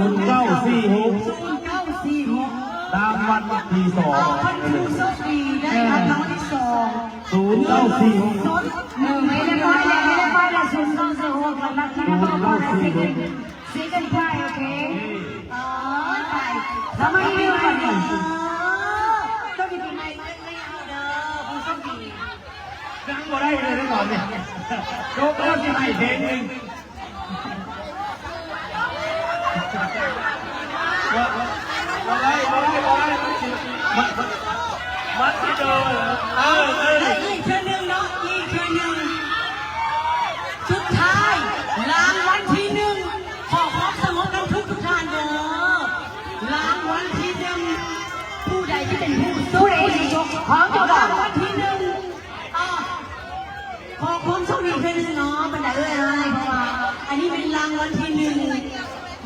ສູນເກົ້າສີ່ຫົກ ສູນເກົ້າສີ່ຫົກ ລາງວັນທີສອງ ເອົາ ເປັນຜູ້ໂຊກດີໄດ້ຮັບລາງວັນທີສອງ ສູນເກົ້າສີ່ຫົກ ເອີ ໄປເລີຍ ໄປເລີຍ ໄປເລີຍ ສູນເກົ້າສີ່ຫົກ ລຳດັບທີໜຶ່ງ ເຈົ້າໄປ ເອີ ໄປ ລະມາເບິ່ງກັນ ເອີ ເຈົ້າຊິໄປ ໄປເອົາເດີ ຜູ້ໂຊກດີ ຍັງບໍ່ໄດ້ເລີຍຕອນນີ້ ຈົບແລ້ວຊິໃຫ້ເພງໜຶ່ງ ບໍ່ ບໍ່ໄດ້ ບໍ່ໄດ້ ບໍ່ໄດ້ ມັນຊິ ມັນ ມັນຊິໂດນ ເອີ ເອີ ແລະອີກເທື່ອໜຶ່ງເນາະ ອີກເທື່ອໜຶ່ງ ສຸດທ້າຍ ລາງວັນທີໜຶ່ງ ຂໍຄວາມສະຫງົບນຳທຸກໆທ່ານເດີ ລາງວັນທີໜຶ່ງ ຜູ້ໃດທີ່ເປັນຜູ້ໂຊກດີ ລາງວັນທີໜຶ່ງ ຂໍຄວາມໂຊກດີເທື່ອໜຶ່ງເນາະ ບັນດາເອື້ອຍອ້າຍ ເພາະວ່າອັນນີ້ແມ່ນລາງວັນທີໜຶ່ງ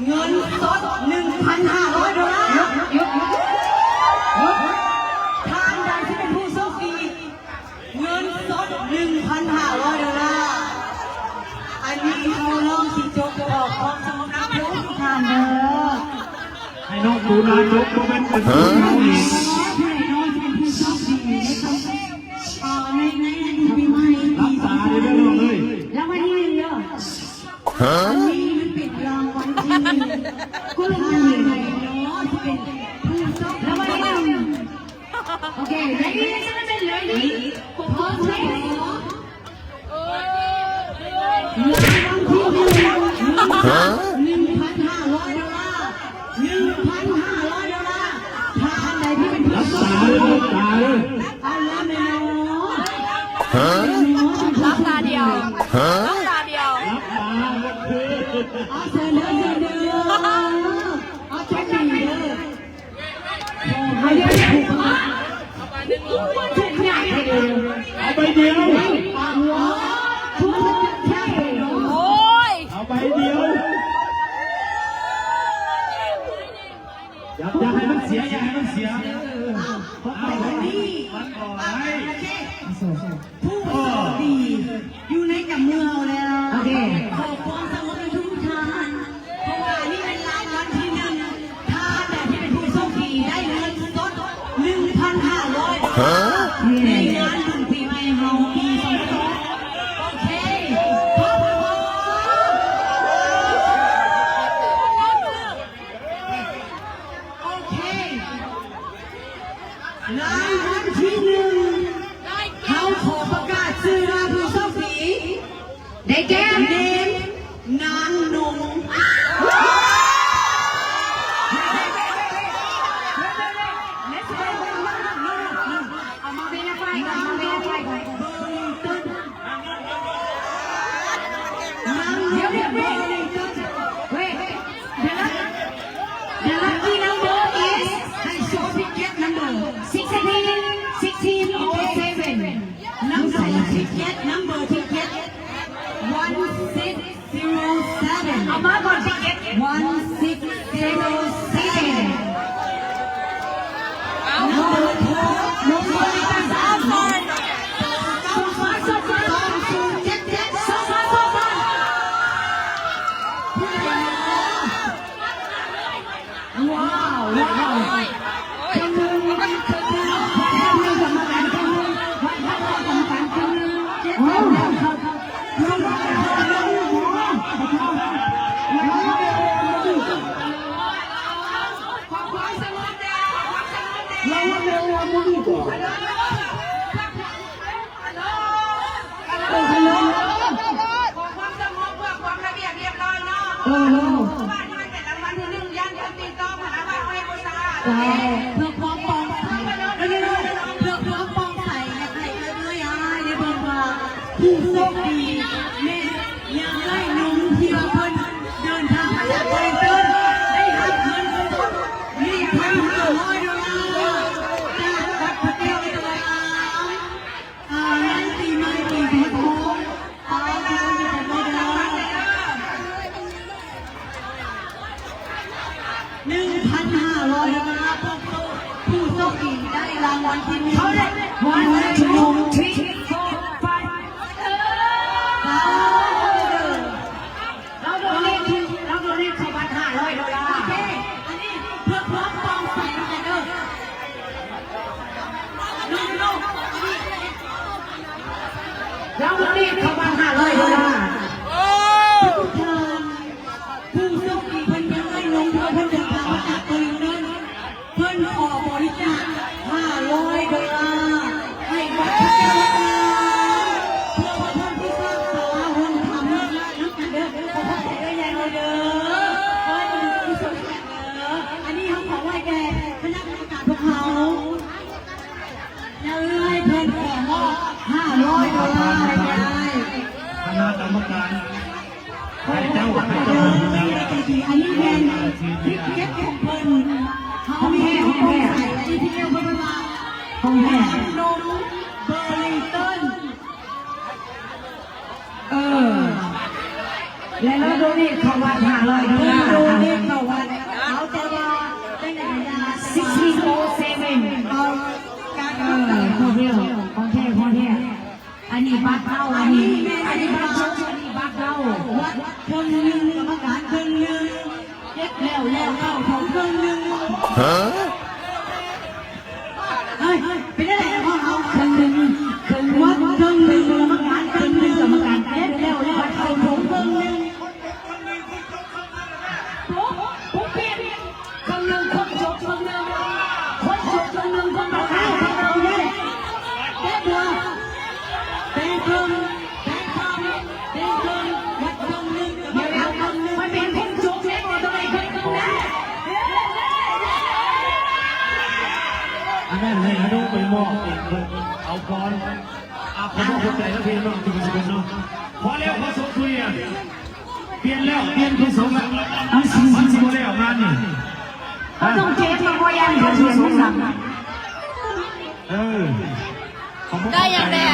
ເງິນສົດໜຶ່ງພັນຫ້າຮ້ອຍໂດລາ. ທ່ານໃດທີ່ເປັນຜູ້ໂຊກດີ ເງິນສົດໜຶ່ງພັນຫ້າຮ້ອຍໂດລາ. ອັນນີ້ເຮົາເລີ່ມຊິຈົບ ຂໍຄວາມສະຫງົບນຳທຸກທ່ານເດີ. ໃຫ້ນ້ອງຕູນາຈົບ ບໍ່ແມ່ນເປັນຜູ້ເຮົາອີກ. ໃຫ້ນ້ອງເປັນຜູ້ໂຊກດີ ເອີ ໃນ ໃນ ໃນປີໃໝ່ ຫຼັບຕາເດີນ້ອງເອີຍ ລາງວັນທີໜຶ່ງເດີ. ຮະ? ອັນນີ້ມັນເປັນລາງວັນທີໜຶ່ງ ກໍລາງວັນທີໜຶ່ງເນາະ ທີ່ເປັນຜູ້ໂຊກດີ ລາງວັນທີໜຶ່ງ. ໂອເຄ ladies and gentlemen, ladies, ພ້ອມແລ້ວ ຮະ? ໜຶ່ງພັນຫ້າຮ້ອຍໂດລາ ໜຶ່ງພັນຫ້າຮ້ອຍໂດລາ. ທ່ານໃດທີ່ເປັນຜູ້ໂຊກດີ ເອົາລະແມ່ນເນາະ ຮະ? ຫຼັບຕາດຽວ ຮະ? ຫຼັບຕາດຽວ ເອົາເຊີນເດີ ເຊີນເດີ ເອົາໂຊກດີເດີ. ເອົາໃບດຽວ ເອົາໃບດຽວ ໂອ້ຍ ເອົາໃບດຽວ ຢ່າ ຢ່າໃຫ້ມັນເສຍ ຢ່າໃຫ້ມັນເສຍ ເອົາ ເອົາໃບນີ້ ມັນບໍ່ໄດ້ ໂອເຄ ຜູ້ໂຊກດີຢູ່ໃນກຳມືເຮົາແລ້ວ ໂອເຄ ຂໍຄວາມສະຫງົບໃຫ້ທຸກທ່ານ ເພາະວ່ານີ້ແມ່ນລາງວັນທີໜຶ່ງ ທ່ານໃດທີ່ເປັນຜູ້ໂຊກດີໄດ້ເງິນສົດໜຶ່ງພັນຫ້າຮ້ອຍໂດລາ ຮະ? ໃນງານບຸນປີໃໝ່ເຮົາປີສອງພັນສິບຫົກ ໂອເຄ ຂໍບຄຸນ ໂອເຄ ລາງວັນທີໜຶ່ງ ເຮົາຂໍປະກາດຊື່ລາຍຊື່ຜູ້ໂຊກດີ ໄດ້ແກ່ ເນມ ນາງນົງ ເອົາມາເວລາໄປ ເອົາມາເວລາໄປ ເບີລິງຕັນ ນາງນົງ ເບີລິງຕັນ Wait. The luck-, the lucky number is, ໃຫ້ໂຊຕິກເກັດນຳເບີ sixteen, sixteen or seven. ນຳເບີທີເຈັດ ນຳເບີທີເຈັດ one six zero seven. ເອົາມາກ່ອນທີເຈັດ one six zero seven. ນຳເບີ ນຳເບີ ສອງສອງ ສອງສອງ ເຈັດເຈັດ ສອງສອງ ສອງສອງ. ວ້າວ ວ້າວ ໂອ້ຍ ໂອ້ຍ ຮາໂລ ຮາໂລ ຮາໂລ ຂໍຄວາມສະຫງົບເພື່ອຄວາມລະບຽບຮຽບຮ້ອຍເນາະ. ເອີ ເພາະວ່ານີ້ມັນເປັນລາງວັນທີໜຶ່ງ ຢ້ານຄົນຕີຕົກຫັ້ນນະ ວ່າໃຫ້ບໍ່ສະອາດ. ເຈົ້າ ເພື່ອຄວາມປ່ອງໃສ ເພື່ອຄວາມປ່ອງໃສ ຢາກໃຫ້ເອື້ອຍໆໄດ້ເບິ່ງວ່າ ຜູ້ໂຊກດີແມ່ນຍາຍໜຸ່ມທີ່ວ່າເພິ່ນເດີນທາງມາຈາກວໍລິງຕັນ ໄດ້ຮັບເງິນສົດໜຶ່ງພັນຫ້າຮ້ອຍໂດລາ ຈາກວັດພະແກ້ວ ອາ ໃນປີໃໝ່ປີສອງພັນສິບຫົກ ຂໍໃຫ້ທຸກຄົນດີໃຈນຳເດີ ໜຶ່ງພັນຫ້າຮ້ອຍໂດລາ. ຜູ້ໂຊກດີໄດ້ລາງວັນທີໜຶ່ງ One, two, three, four, five. ເອີ ລາວໂດເນດ ລາວໂດເນດເຂົ້າບັດຫ້າຮ້ອຍໂດລາ. ໂອ້ ທຸກທ່ານ ຜູ້ໂຊກດີເພິ່ນຍັງໄດ້ລົງເທື່ອ ເພິ່ນເດີນທາງມາຈາກເກົາຫຼີເລີນ ເພິ່ນຂໍບໍລິຈາກຫ້າຮ້ອຍໂດລາ ໃຫ້ວັດພະແກ້ວລະກາ ເພື່ອວ່າເພິ່ນຊິສ້າງສາລາໂຮງທຳນຳກັນເດີ. ຂໍຂອບໃຈເອື້ອຍໃຫຍ່ເຮົາເດີ ຂໍໃຫ້ເປັນບຸນກຸສົນເດີ. ອັນນີ້ເຮົາຂໍໄວ້ແກ່ຄະນະກຳມະການພວກເຮົາ. ເອື້ອຍເພິ່ນຂໍມອບຫ້າຮ້ອຍໂດລາໃຫ້ແກ່ອ້າຍ ຄະນະກຳມະການ ໃຫ້ເຈົ້າ ໃຫ້ເຈົ້າ ໃຫ້ເຈົ້າ. ອັນນີ້ແມ່ນທິກເກັດຂອງເພິ່ນ ເຮົາມີໃຫ້ເຮົາໃສ່ ອັນນີ້ທີ່ເອີ້ນເພິ່ນວ່າ ຂອງແທ້ ຂະໜົມເບີລິງຕັນ. ເອີ ແລະ ໂດເນດເຂົ້າວັດຫ້າຮ້ອຍໂດລາ ໂດເນດເຂົ້າວັດ ເອົາແຕ່ວ່າ sixteen oh seven ເອົາການ ເອີ ຂອງແທ້ ຂອງແທ້ ຂອງແທ້. ອັນນີ້ບັດເຮົາ ອັນນີ້ ອັນນີ້ບັດເຮົາ ອັນນີ້ບັດເຮົາ. ວັດເຄິ່ງໜຶ່ງ ກຳມະການເຄິ່ງໜຶ່ງ ເກັບແລ້ວ ແລ້ວເຂົ້າເທົ່າເຄິ່ງໜຶ່ງ. ຮະ? ເອີຍ ເປັນຈັ່ງໃດຂອງເຮົາ? ເຄິ່ງໜຶ່ງ ເຄິ່ງໜຶ່ງ ວັດເຄິ່ງໜຶ່ງ ກຳມະການເຄິ່ງໜຶ່ງ ກຳມະການເກັບແລ້ວ ແລ້ວເຂົ້າຖົງເຄິ່ງໜຶ່ງ. ໂອ້ ໂອ້ ເປັນເຄິ່ງໜຶ່ງ ຄົນຈົບເຄິ່ງໜຶ່ງ ຄົນຈົບເຄິ່ງໜຶ່ງ ຄົນປະກາດເຄິ່ງໜຶ່ງ. ເກັບແລ້ວ ແບ່ງເຄິ່ງ ແບ່ງເຄິ່ງ ແບ່ງເຄິ່ງ ວັດເຄິ່ງໜຶ່ງ ດຽວ ມັນເປັນຄົນຈົບແລ້ວ ບໍ່ຕ້ອງໃຫ້ເພິ່ນເຄິ່ງນະ. ອັນນັ້ນໃຫ້ອານຸໄປມອບເອງ ເພິ່ນເອົາພອນ. ອ່າ ຂໍຂອບໃຈນຳພີ່ນ້ອງທຸກຄົນເນາະ. ພໍແລ້ວ ຂໍສົ່ງທຸລຽນ. ປ່ຽນແລ້ວ ປ່ຽນຄືສົງແລ້ວ ມັນຊິ ມັນຊິບໍ່ແລ້ວງານນີ້. ເຮົາຕ້ອງເຈັບມາບໍ່ຢ່າງດຽວ ເອີ ໄດ້ຫຍັງແດ່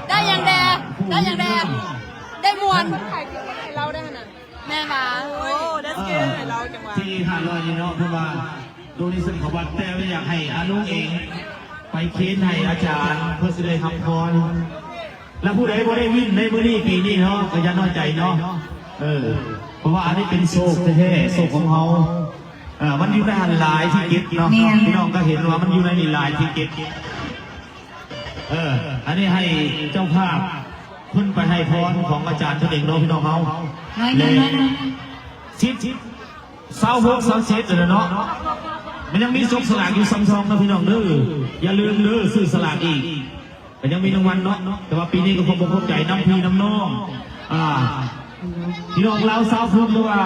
ໄດ້ຫຍັງແດ່ ໄດ້ຫຍັງແດ່ ໄດ້ມ່ວນ. ແມ່ນຫວາ? ໂອ້ that's good ໃຫ້ລາວຈັງຫວະ ທີ່ຫ້າຮ້ອຍນີ້ເນາະ ເພິ່ນວ່າ ໂດເນຊັນເຂົ້າວັດ ແຕ່ວ່າຢາກໃຫ້ອານຸເອງໄປເຄນໃຫ້ອາຈານ ເພື່ອຊິໄດ້ຮັບພອນ. ແລະ ຜູ້ໃດບໍ່ໄດ້ວິນໃນມື້ນີ້ ປີນີ້ເນາະ ກໍຢ່ານ້ອຍໃຈເນາະ. ເອີ ເພາະວ່າອັນນີ້ເປັນໂຊກແທ້ໆ ໂຊກຂອງເຮົາ. ເອີ ມັນຢູ່ໃນຫັ້ນຫຼາຍທິກເກັດເນາະ ແມ່ນ ພີ່ນ້ອງກໍເຫັນວ່າມັນຢູ່ໃນນີ້ຫຼາຍທິກເກັດ. ເອີ ອັນນີ້ໃຫ້ເຈົ້າພາບເພິ່ນໄປໃຫ້ພອນຂອງອາຈານເພິ່ນເອງເນາະ ພີ່ນ້ອງເຮົາ. ແລະ ສິບ ຊາວຫົກ ຊາວເຈັດ ແລ້ວເນາະ ມັນຍັງມີຈັບສະຫຼາກຢູ່ຊຳຊອງເນາະ ພີ່ນ້ອງເດີ. ຢ່າລືມເດີ ຊື້ສະຫຼາກອີກ ກໍຍັງມີລາງວັນເນາະ. ແຕ່ວ່າປີນີ້ກໍຂໍຂອບໃຈນຳພີ່ນຳນ້ອງ ອ່າ ພີ່ນ້ອງລາວຊາວພຸດ ຫຼືວ່າ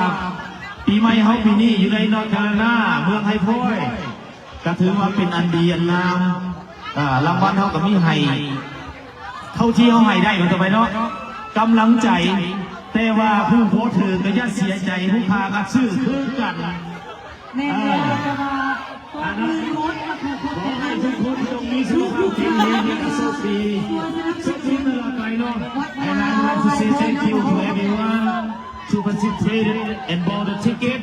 ປີໃໝ່ເຮົາປີນີ້ຢູ່ໃນນອດຄາໂຣໄລນາ ເມືອງໄຮຟອຍ ກໍຖືວ່າເປັນອັນດີອັນງາມ. ອ່າ ລາງວັນເຮົາກໍມີໃຫ້ເທົ່າທີ່ເຮົາໃຫ້ໄດ້ ວ່າຕໍ່ໄປເນາະ ກຳລັງໃຈ. ແຕ່ວ່າຜູ້ບໍ່ຖືກກໍຢ່າເສຍໃຈ ຜູ້ຂ້າກໍຊື້ຄືກັນ. ແມ່ນແລ້ວ ເອີ ແຕ່ວ່າ ອັນນັ້ນ ຂອໃຫ້ທຸກຄົນຈົ່ງມີສຸຂະພາບແຂງແຮງ ແລະ ກໍໂຊກດີ ໂຊກດີຕະຫຼອດໄປເນາະ. And I would like to say thank you to everyone who participated and bought the ticket.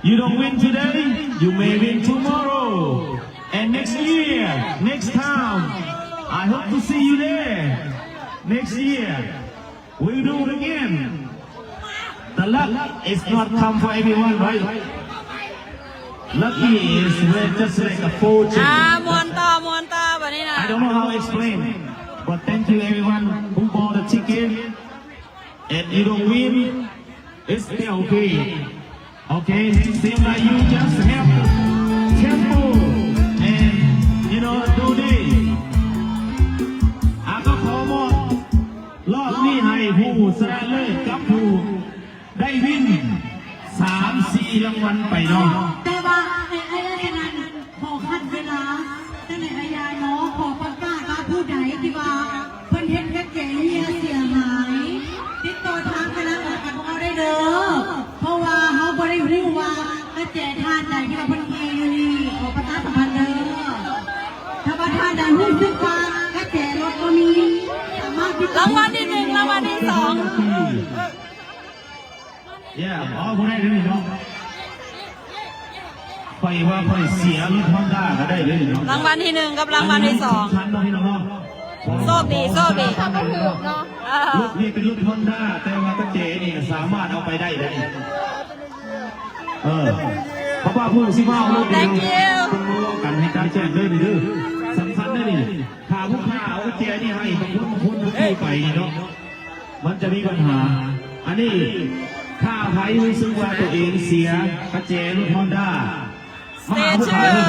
You don't win today, you may win tomorrow. And next year, next time, I hope to see you there. Next year, we'll do it again. The luck is not come for everyone, right? Lucky is where just like a fortune. ອ່າ ມ່ວນຕໍ່ ມ່ວນຕໍ່ ບັດນີ້ນະ. I don't know how to explain, but thank you everyone who bought the ticket. And you don't win, it's still okay. Okay? Seem like you just have tempo and, you know, do this. ອ່າ ກໍຂໍມອບ ລອບນີ້ໃຫ້ຜູ້ຊະນະເລີດກັບຜູ້ໄດ້ວິນ ສາມສີ່ລາງວັນໄປເນາະ. ແຕ່ວ່າໃນໄລຍະນັ້ນ ຂໍຂັດເວລາ ຈັ່ງໃດອາຍາຍເນາະ ຂໍປະກາດວ່າຜູ້ໃດທີ່ວ່າເພິ່ນເຮັດກະແຈເຫ່ຍເສຍຫາຍ ຕິດຕໍ່ທາງຄະນະກຳມະການຂອງເຮົາໄດ້ເດີ ເພາະວ່າເຮົາບໍ່ໄດ້ຮູ້ວ່າກະແຈທ່ານໃດທີ່ວ່າເພິ່ນເຫ່ຍຢູ່ນີ້ ຂໍປະຊາສຳພັນເດີ. ຖ້າວ່າທ່ານໃດຮູ້ສຶກວ່າກະແຈລົດບໍ່ມີ ສາມາດຕິດຕໍ່ ລາງວັນທີໜຶ່ງ ລາງວັນທີສອງ. ເຢ້ ອໍ ຜູ້ໃດເດ້ນີ້ເນາະ ຂ້ອຍວ່າຂ້ອຍເສຍລົດຮອນດ້າກໍໄດ້ເດ້ນີ້ເນາະ. ລາງວັນທີໜຶ່ງກັບລາງວັນທີສອງ ສຳຄັນເນາະ ພີ່ນ້ອງເນາະ. ໂຊກດີ ໂຊກດີ ເອີ ລົດນີ້ເປັນລົດຮອນດ້າ ແຕ່ວ່າກະແຈນີ້ສາມາດເອົາໄປໄດ້ເດ້. ເອີ ເພາະວ່າຜູ້ຊິມາເອົາລົດນີ້ Thank you ເພິ່ນມາເວົ້າກັນໃຫ້ກະແຈງເດີນີ້ເດີ ສຳຄັນເດ້ນີ້. ຖ້າຜູ້ຂ້າເອົາກະແຈນີ້ໃຫ້ບາງຄົນ ບາງຄົນບໍ່ໄດ້ໄປນີ້ເນາະ. ມັນຈະມີບັນຫາ. ອັນນີ້ ຖ້າໃຜຮູ້ສຶກວ່າຕົວເອງເສຍກະແຈລົດຮອນດ້າ ມາຫາຜູ້ຂາຍ.